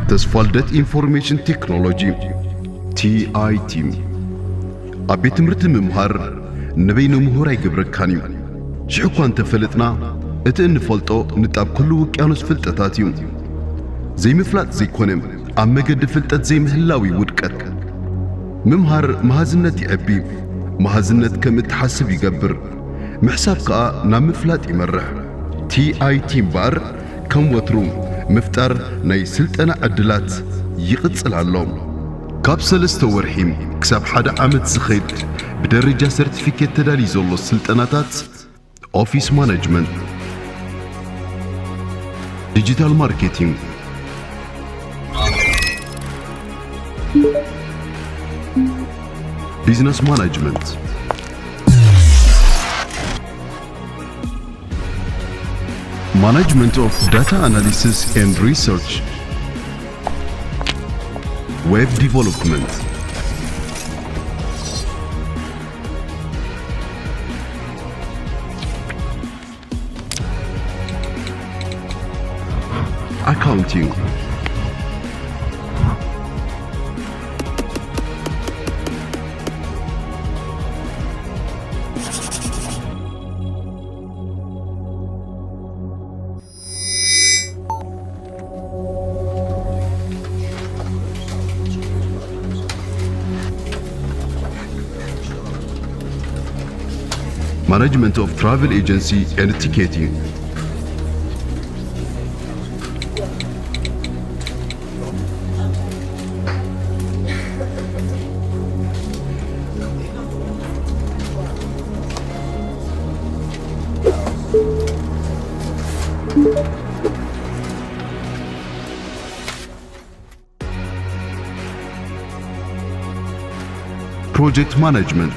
ተስፋ ልደት ኢንፎርሜሽን ቴክኖሎጂ፣ ቲ ኣይ ቲ። ኣብ ቤት ትምህርቲ ምምሃር ንበይነ ምሁር ኣይገብረካን እዩ። ሽሕ እኳ እንተፈለጥና፣ እቲ እንፈልጦ ንጣብ ኩሉ ውቅያኖስ ፍልጠታት እዩ። ዘይምፍላጥ ዘይኮነ፣ ኣብ መገዲ ፍልጠት ዘይምህላው እዩ ውድቀት። ምምሃር መሃዝነት የዕቢ፣ መሃዝነት ከም እትሓስብ ይገብር፣ ምሕሳብ ከኣ ናብ ምፍላጥ ይመርሕ። ቲ ኣይ ቲ እምበኣር ከም ወትሩ ምፍጣር ናይ ስልጠና ዕድላት ይቕጽል ኣሎ። ካብ ሰለስተ ወርሒ ክሳብ ሓደ ዓመት ዝኸይድ ብደረጃ ሰርቲፊኬት ተዳልዩ ዘሎ ስልጠናታት ኦፊስ ማናጅመንት፣ ዲጂታል ማርኬቲንግ፣ ቢዝነስ ማናጅመንት፣ ማናጅመንት ኦፍ ዳታ ኣናሊሲስ ኤንድ ሪሰርች፣ ዌብ ዲቨሎፕመንት፣ ኣካውንቲንግ፣ Management of travel agency and ticketing. Project management.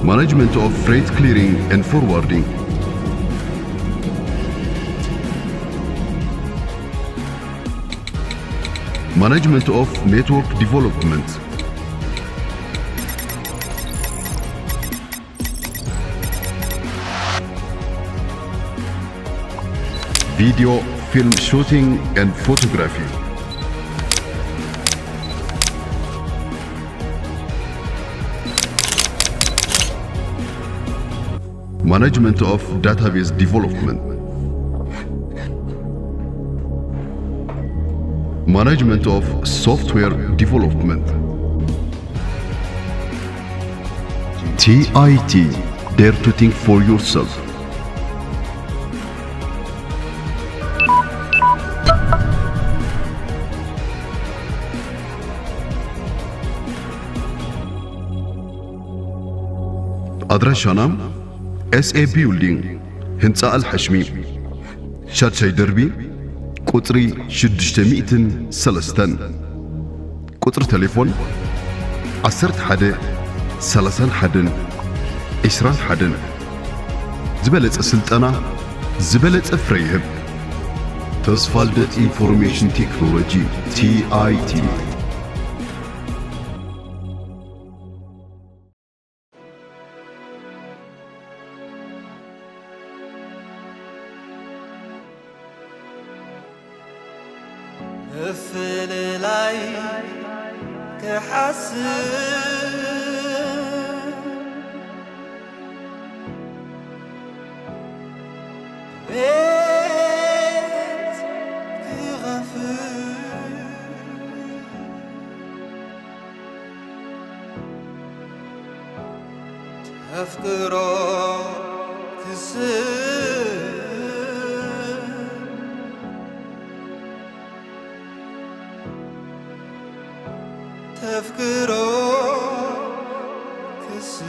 Management of freight clearing and forwarding. Management of network development. Video, film shooting and photography. Management of database development. Management of software development. T I T, dare to think for yourself. ኣድራሻና ኤስ ኤ ቢልዲንግ፣ ህንፃ ኣልሓሽሚ፣ ሻድሻይ ደርቢ፣ ቁፅሪ ሽዱሽተ ሚእትን ሰለስተን። ቁፅሪ ቴሌፎን ዓሰርተ ሓደ ሰላሳን ሓደን ዒስራን ሓደን። ዝበለፀ ስልጠና፣ ዝበለፀ ፍረ ይህብ። ተስፋ ልደት ኢንፎርሜሽን ቴክኖሎጂ፣ ቲ ኣይ ቲ። ምፍልላይ ክሓስብ ቤት ክኸፍል ኣፍቅሮ ክስብ ተፍቅሮ ክስብ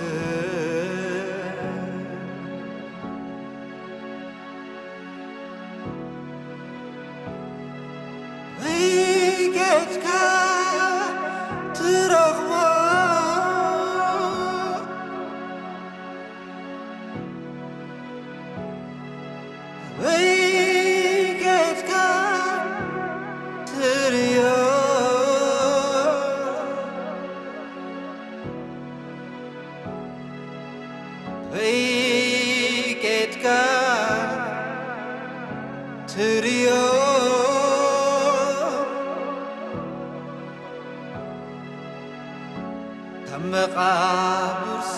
መቓብርሲ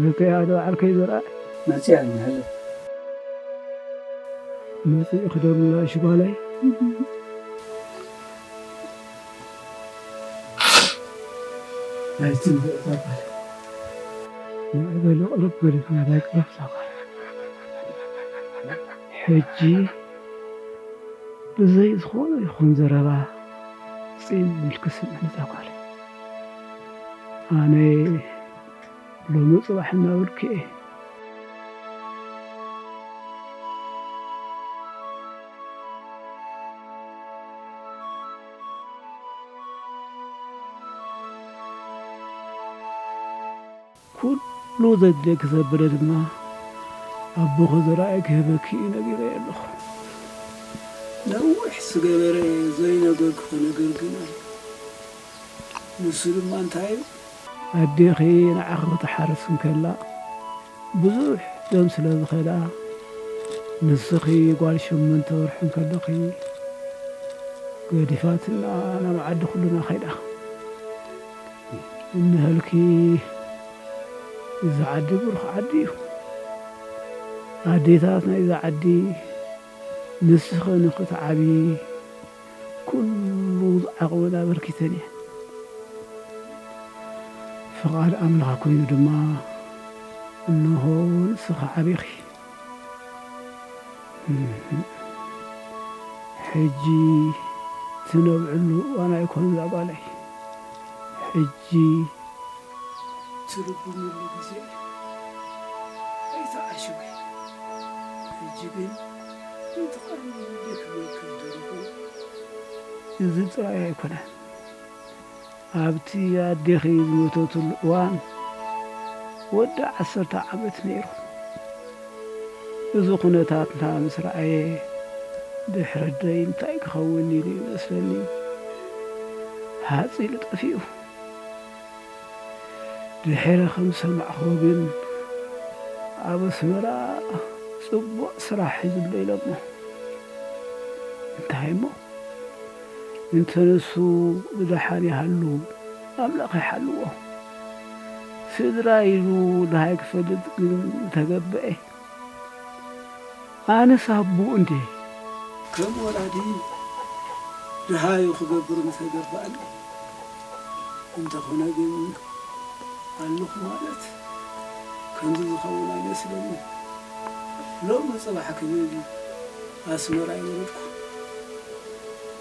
መጺኣ ዶ ዓርከይ ዘርኣይ? መጺኣ እንሃለት። መጺእኺ ዶ ምላሽ ጓለይ? ኣይትንፍዕ እዛ ጓል። ንዕበሉ ቅርብ በሉ ናባይ ቅረብ እዛ ጓል። ሕጂ ብዘይ ዝኾነ ይኹን ዘረባ ጺን ኢልኪ ስምዕኒ እዛ ጓል። ኣነ ሎሚ ጽባሕ እናበልኩ እየ። ኩሉ ዘድልየኪ ዘበለ ድማ ኣቦኺ ዘርኣይ ክህበኪ እዩ ነጊረዮ ኣለኹ። ነዊሕ ዝገበረ ዘይነገርክዎ ነገር ግን ኣሎ። ንሱ ድማ እንታይ እዩ? ኣዴኺ ንዓኺ ክትሓርስ እንከላ ብዙሕ ደም ስለ ዝኸዳ፣ ንስኺ ጓል ሸሞንተ ወርሒ እንከለኺ ገዲፋትና ናብ ዓዲ ኩልና ከይዳ። እንሀልኪ፣ እዚ ዓዲ ብሩኽ ዓዲ እዩ። ኣዴታት ናይዚ ዓዲ ንስኺ ንኽትዓብዪ ኩሉ ዓቕመን ኣበርኪተን እየን። ፍቓድ ኣምላኽ ኮይኑ ድማ እንሆ ንስኺ ዓቢኺ። ሕጂ ትነብዕሉ እዋን ኣይኮነን እዛ ጓለይ። ሕጂ ትልብምሉ ግዜ ኣይተዓሽወ። ሕጂ ግን እንተቐንደ ክመክር ደሊኹ። እዚ ጥራይ ኣይኮነን። ኣብቲ ኣዴኺ ዝሞተትሉ እዋን ወዲ ዓሰርተ ዓመት ነይሩ። እዚ ኩነታትና ምስ ረኣየ፣ ድሕረደይ እንታይ ክኸውን ኢሉ ይመስለኒ፣ ሃጽ ኢሉ ጠፊኡ። ድሒረ ከም ሰማዕኽዎ ግን፣ ኣብ ኣስመራ ጽቡቕ ስራሕ ሒዙ ኣሎ ኢሎሞ። እንታይ እሞ? እንተ ንሱ ብደሓን ይሃሉ፣ ኣምላኽ ይሓልዎ። ስድራ ኢሉ ደሃይ ክፈልጥ ግን ምተገበኤ። ኣነስ ኣቦኡ እንዴ? ከም ወላዲ ደሃዩ ክገብር ምተገባእኒ። እንተኾነ ግን ኣለኹ ማለት ከምዚ ዝኸውን ኣይመስለንን። ሎሚ ጽባሕ ክብል ኣስመራ ይወረድኩ።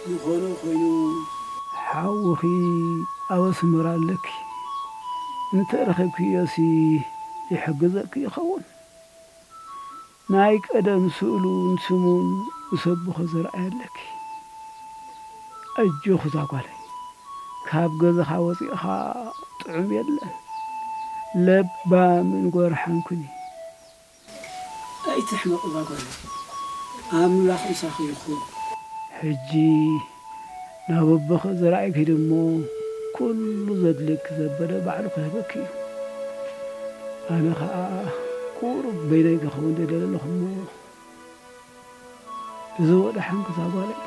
ዝኾነ ኮይኑ፣ ሓውኺ ኣብ ኣስመራ ኣለኪ። እንተ ረኺብክዮሲ ይሕግዘኪ ይኸውን። ናይ ቀደም ስእሉን ስሙን ምስ ኣቦኺ ዘርኣየለኪ። ኣጆኺ እዛ ጓለይ፣ ካብ ገዛኻ ወጺእኻ ጥዑም የለን። ለባምን ጎርሓን ኩኒ። ኣይትሕመቕ እዛ ጓለይ፣ ኣምላኽ ምሳኺ ይኹን። ሕጂ ናብ ኣቦኺ ዘርኣይ ኪዲ እሞ፣ ኩሉ ዘድልየኪ ዘበለ ባዕሉ ክህበኪ እዩ። ኣነ ኸኣ ቁሩብ በይነይ ክኸውን ደልየ ዘለኹ እሞ፣ እዚ ወደ ሓንክሳ ጓለይ።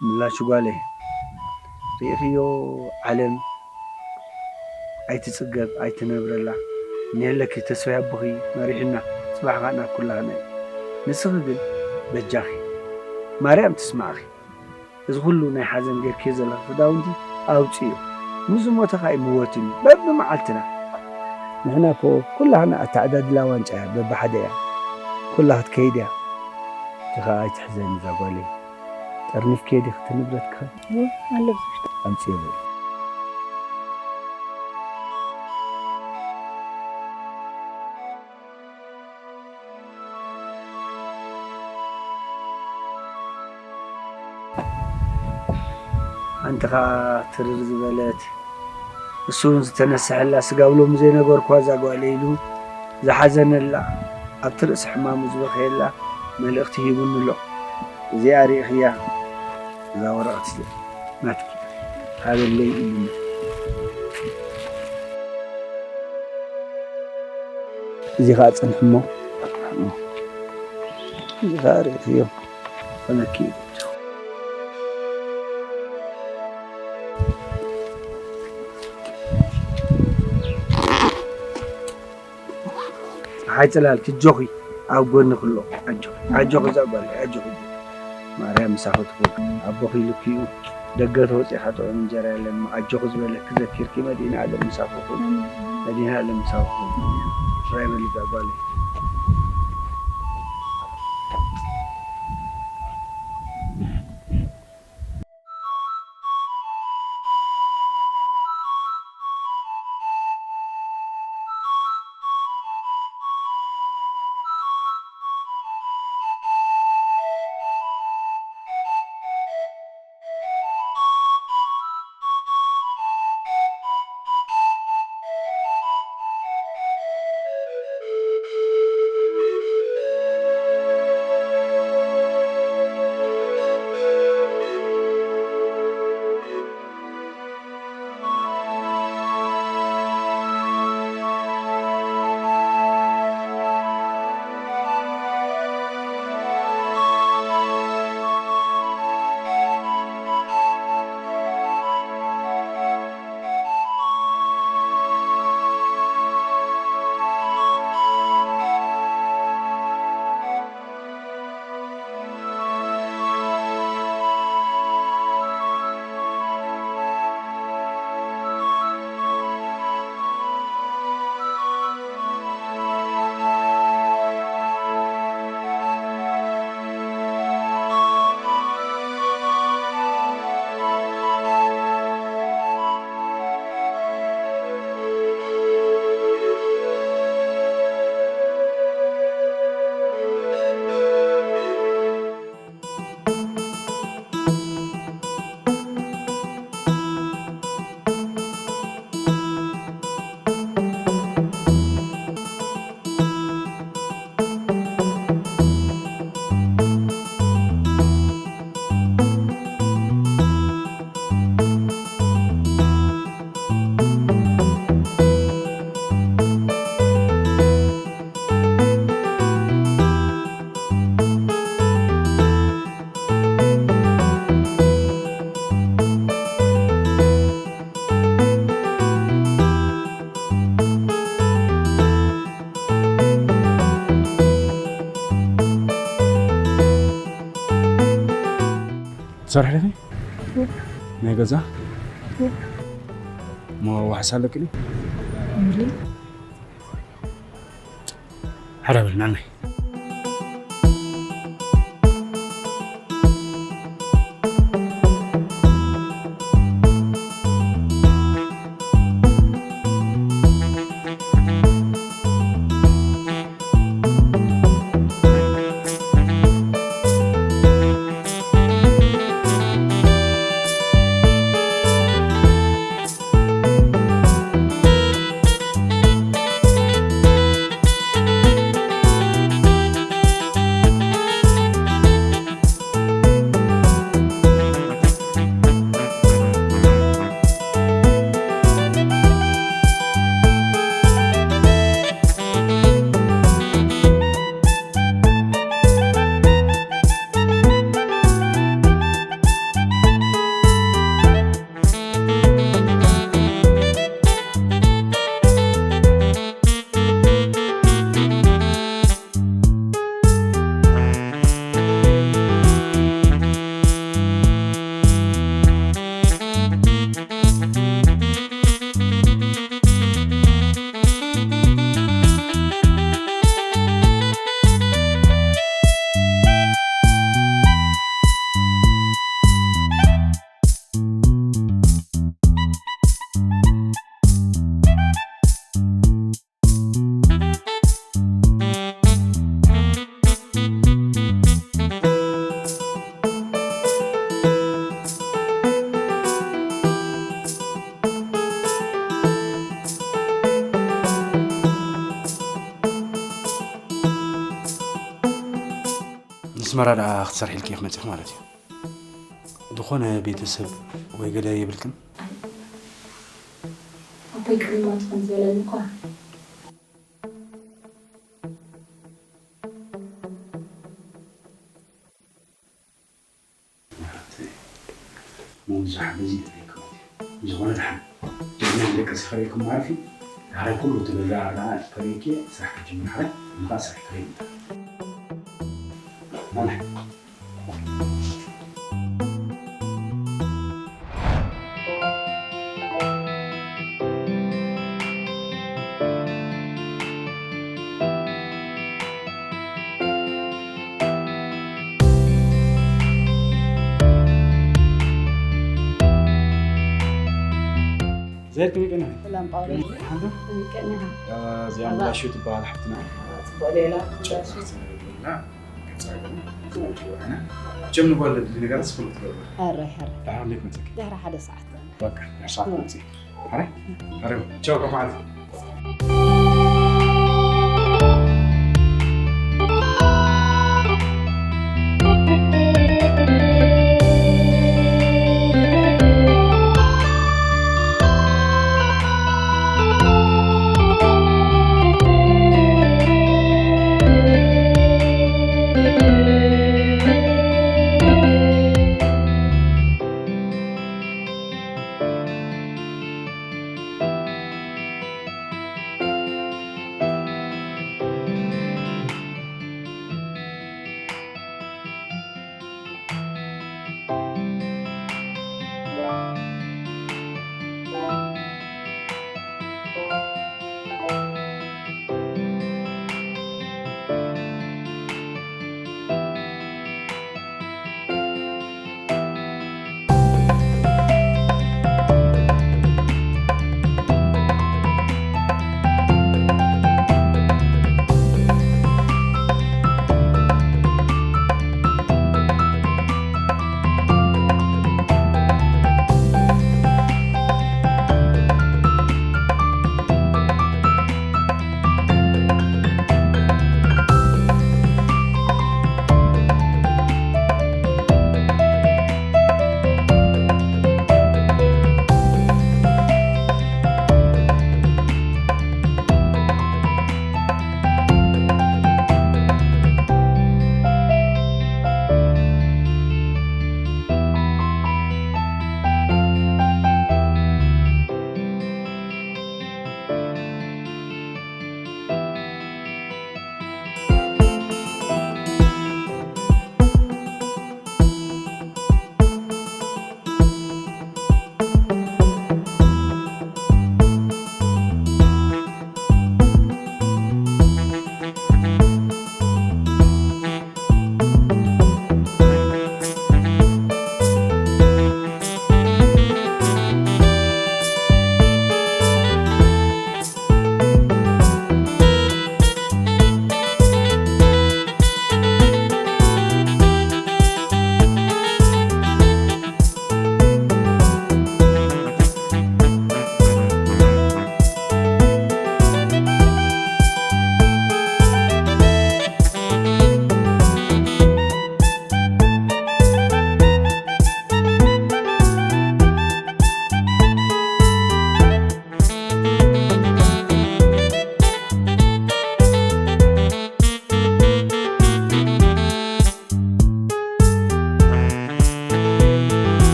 ምላሽ ጓለይ፣ ርኢኽዮ፣ ዓለም ኣይትጽገብ ኣይትነብረላ። እኒሀለኪ ተስፋይ ኣቦኺ መሪሑና፣ ጽባሕ ኸኣ ናብ ኩላህና እዩ። ንስኺ ግን በጃኺ፣ ማርያም ትስማዕኺ። እዚ ኹሉ ናይ ሓዘን ጌርክዮ ዘለኺ ክዳውንቲ ኣውጽእዮ። ምስ ዝሞተ ኸኣ ኣይምወትን እዩ፣ በብመዓልትና። ንሕና እኮ ኩላህና ኣተዓዳድላ ዋንጫ እያ፣ በብሓደ እያ። ኩላ ክትከይድ እያ። እቲ ኸኣ ኣይትሕዘኒ እዛ ጓለይ። ጠርኒፍክዮ ዲኺ እቲ ንብረትኪ? እወ፣ ኣሎ ኣብዚ ውሽጢ። ኣምጽእዮ በሊ። ሓንቲ ኸኣ ትርር ዝበለት፣ እሱ እውን ዝተነስሐላ፣ ስጋብ ሎሚ ዘይነገርኩዋ እዛ ጓለይ ኢሉ ዝሓዘነላ፣ ኣብቲ ርእሲ ሕማሙ ዝበኸየላ መልእኽቲ ሂቡኒ ኣሎ። እዚኣ ርኢኽያ፣ እዛ ወረቐት እዚኣ ናትኪ፣ ሃበለይ ኢሉኒ። እዚ ኸኣ ጽንሒ እሞ፣ እዚ ኸኣ ርኢኽዮ፣ ኮነኪ እዩ። ፀሓይ ፅላል ክጆኺ ኣብ ጎንኺ ኣሎ። ኣጆኺ፣ ኣጆኺ እዛ ጓለይ፣ ኣጆኺ። ማርያም ምሳኺ ትኹን። ኣቦኺ ኢሉኪ እዩ። ደገ ተወፂእኻ ጥዑም እንጀራ የለን። ኣጆኺ ዝበለኪ ዘኪርኪ መድኃኔዓለም ምሳኺ ይኹን። መድኃኔዓለም ምሳኺ ይኹን። ጥራይ በሊ እዛ ጓለይ። ትሰርሒ ዲኺ? ናይ ገዛ? እሞ ዋሕስ ኣለኪ ድዩ? የብለይን። ሓራ በል፣ ንዕናይ። መራ ደኣ ክትሰርሒ ኢልኪ ኢኺ መጺኺ ማለት እዩ። ዝኾነ ቤተሰብ ወይ ገለ የብልክን? ኣቦይ ቅድሚ ሞቱ ከም ዝበለኒ እኳ ምብዛሕ በዚ ይጥዕየኩም። ዝኾነ ድሓን ጀግና ደቂ ስፈረይኩም ማለፊ ድሓረ ኩሉ እቲ ገዛ ኣርባዓ ፈረይኪ ስራሕ ክጅምር ሓረ ንኻ ስራሕ ከረይ ማለሕ ዘር ከመይ ቀኒኻ? ሰላም ጳውሎስ። ሓንተ? ከመይ ቀኒኻ? እዚኣ ምላሹ ትበሃል ሓፍትና። ጽቡቕ ሌላ። ና ከጻግም ጽቡቅ ጅዋና ጀም ንጓል ድሊ ነገራት ስፍሉ ትገብር ሕራይ ሕራይ። ዳሕራ እንዴት መጸኪ ድሕሪ ሓደ ሰዓት። በቃ ሕሳብ መጽ ሕራይ ሕራይ ቻው ከማለት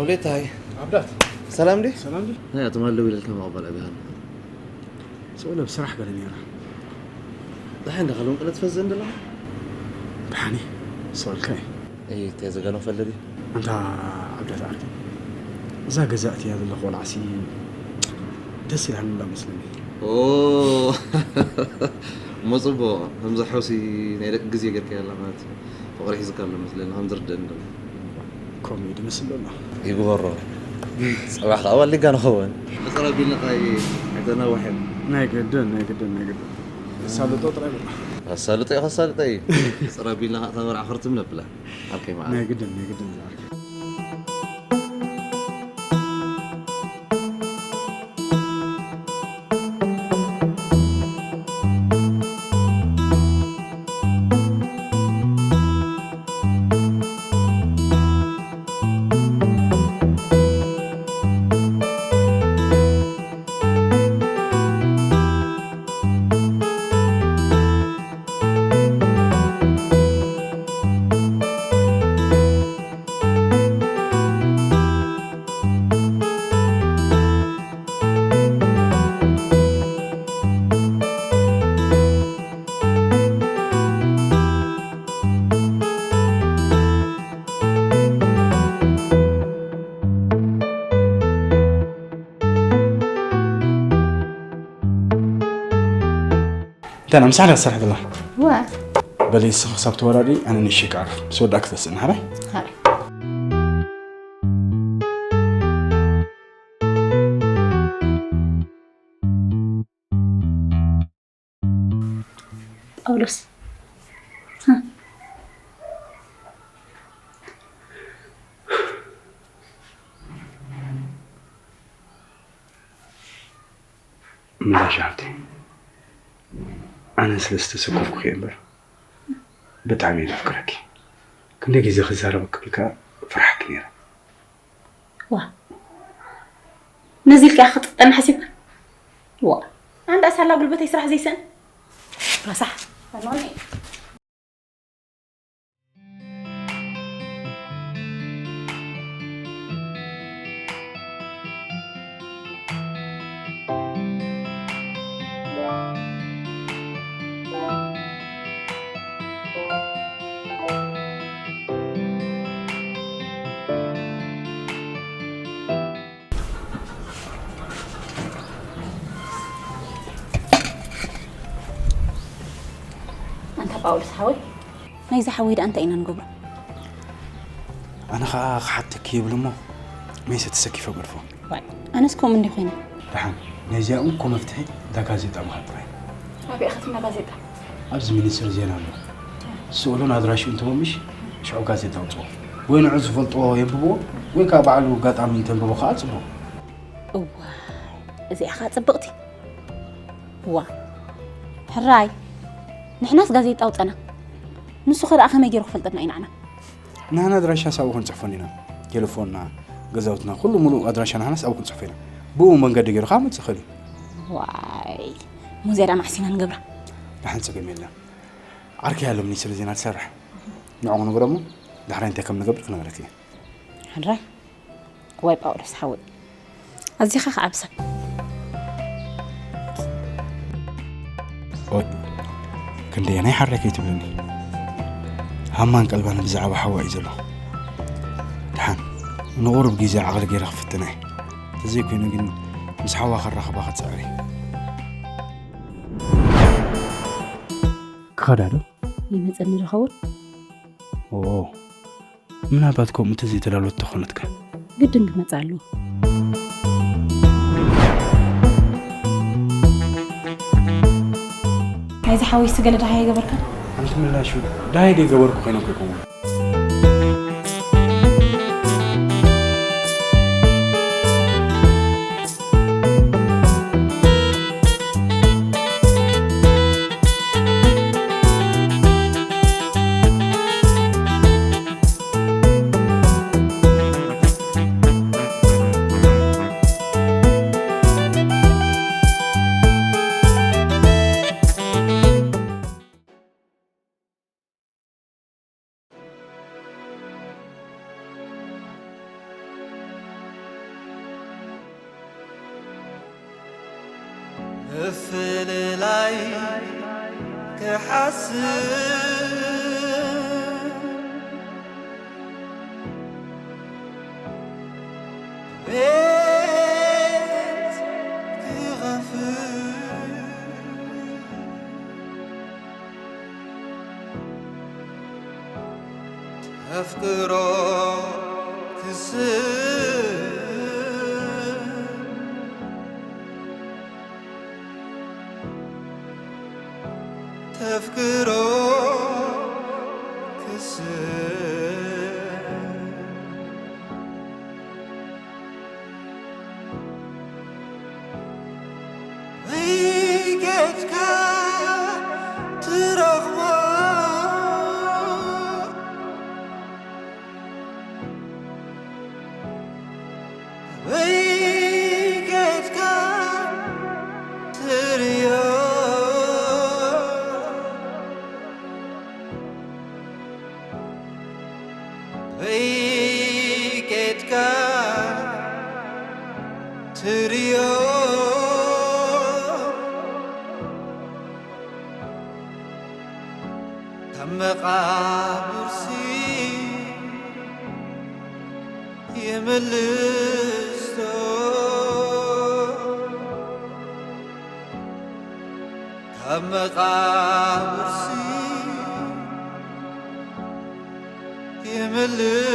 ቤታይ። ኣብዳት። ሰላም ዲ? ሰላም ዲ? ናይ ኣቶም ኣለዉ ኢለልካ መቐበል ኣብያሃን። ስኡለ ብስራሕ ገለ ነይራ። ደሓን ዲኻ? ሎም ቅነ ትፈዝእ እንደለኻ? ደሓን እየ። ስኡልካ እየ። እይ፣ እንታይ ዘገኖ ፈለዲ? ኣንታ ኣብዳት ዓርኪ። እዛ ገዛ እትያ ዘለኹ ቆልዓሲ ደስ ኢላኒ እንዳ መስለኒ። ኦ፣ እሞ ጽቡቕ። ከምዚ ሓውሲ ናይ ደቂ ግዜ ገርካ ያላ ማለት እዩ። ፍቕሪ ሒዝካ ኣሎ መስለኒ፣ ከም ዝርድአኒ ድማ። ኮሜዲ መስል ኣሎ። ይግበሮ። ጽባሕ ከኣ ዋሊጋ ንኸውን። ቅጽር ኣቢልካ ኣይተናውሕን። ናይ ግድን፣ ናይ ግድን፣ ናይ ግድን። ከሳልጦ ጥራይ በቃ። ከሳልጦ እዩ፣ ከሳልጦ እዩ። ቅጽር ኣቢልና ከኣ እታ መርዓ ክርትም ነብላ። ዓርከይ መዓር። ናይ ግድን፣ ናይ ግድን። እንታይ ምሳሌ ክሰርሕ ደላ? ዋ። በሊ ንስኺ ክሳብ ትወራዲ ኣነ ንእሽተይ ክዓርፍ። ምስ ወዳእኪ ተስእኒ፣ ሓራይ? ሓራይ። ጳውሎስ። ምላሽ ሃብተይ፣ ኣነ ስለ ዝተሰከፍኩኺ እየ እምበር፣ ብጣዕሚ እየ ዘፍቅረኪ። ክንደይ ግዜ ክዛረበኪ ክብል ከኣ ፍርሓኪ ነይረ። ዋ፣ ነዚ ኢልካ ኢኻ ክትጥቅጠኒ ሓሲብካ? ዋ፣ ኣንዳ ሳላ ጉልበተይ ስራሕ ዘይሰን ረሳሕ። ኣንታ ጳውሎስ ሓወይ፣ ናይዚ ሓወይ ደኣ እንታይ ኢና ንገብሮ? ኣነ ኸኣ ክሓተኪ ይብል እሞ፣ መይሰ ተሰኪፈ ገድፎ። ዋይ፣ ኣነስ ከምኡ እንዲ ኮይነ። ደሓን፣ ናይዚኣ እንኮ መፍትሒ እታ ጋዜጣ ምሃብ ጥራይ። ኣበይ ኢኻ እትና ጋዜጣ? ኣብዚ ሚኒስትሪ ዜና ኣሎ። ስእሉን ኣድራሽኡን ትቦ ምሽ፣ ሽዑ ጋዜጣ ኣውጽኦ። ወይ ንዑ ዝፈልጥዎ የንብብዎ፣ ወይ ከኣ ባዕሉ ኣጋጣሚ እንተንብቦ ከኣ ጽቡቕ። እዋይ፣ እዚኣ ኸኣ ጽብቕቲ። እዋ፣ ሕራይ፣ ንሕናስ ጋዜጣ ኣውጸና። ንሱ ኸ ደኣ ከመይ ገይሩ ክፈልጠና እዩ ንዓና? ንሕና ኣድራሻ ሳብኡ ክንጽሕፎ እንዲና። ቴሌፎንና፣ ገዛውትና፣ ኩሉ ሙሉእ ኣድራሻ ንሕናስ ኣብኡ ክንጽሕፎ ኢና። ብኡ መንገዲ ገይሩ ከዓ መጽእ ይኽእል እዩ። ዋይ፣ እሞ እዚኣ ደኣ መዓስ ኢና ንገብራ? ደሓን ጸገም የለን። ዓርከይ ኣሎ ሚኒስትሪ ዜና ትሰርሕ። ንዕኡ ክንግሮ እሞ፣ ዳሕራይ እንታይ ከም ንገብር ክነግረኪ እየ። ሕራይ። እዋይ ጳውሎስ ሓወይ፣ ኣዚኻ ኸዓ ብሰብ። ኦይ፣ ክንደየናይ ሓራይ ከይትብለኒ። ሃማን ቀልባን ብዛዕባ ሓዋ እዩ ዘሎ። ደሓን፣ ንቑሩብ ግዜ ዓቕሊ ገይረ ክፍትና እየ። እንተዘይኮይኑ ግን፣ ምስ ሓዋ ከራኽባ ክጽዕር እየ። ክኸዳ ዶ? ይመጸኒ ዶ ኸውን? ኦ፣ ምናልባት ከምኡ እንተዘይተዳለወት ተኾነትካ። ግድን ክመጽእ ኣለዎ። ናይዚ ሓወይሲ ገለ ደሃየ ገበርካ? ኣንቲ ምላሹ፣ ደሃየ ደይገበርኩ ኮይነ እኮ ይኸውን። ምፍልላይ ክሓስብ ቤት ክኸፍት ተፍቅሮ ክስብ ተፍቅሮ ክስብ ወይ ጌድካ ትረኽቦ ወይ ጌድካ ትርእዮ ወይ ጌድካ ትርእዮ ካብ መቓብርሲ ይምልስቶ ካብ መቓብርሲ ይምልስ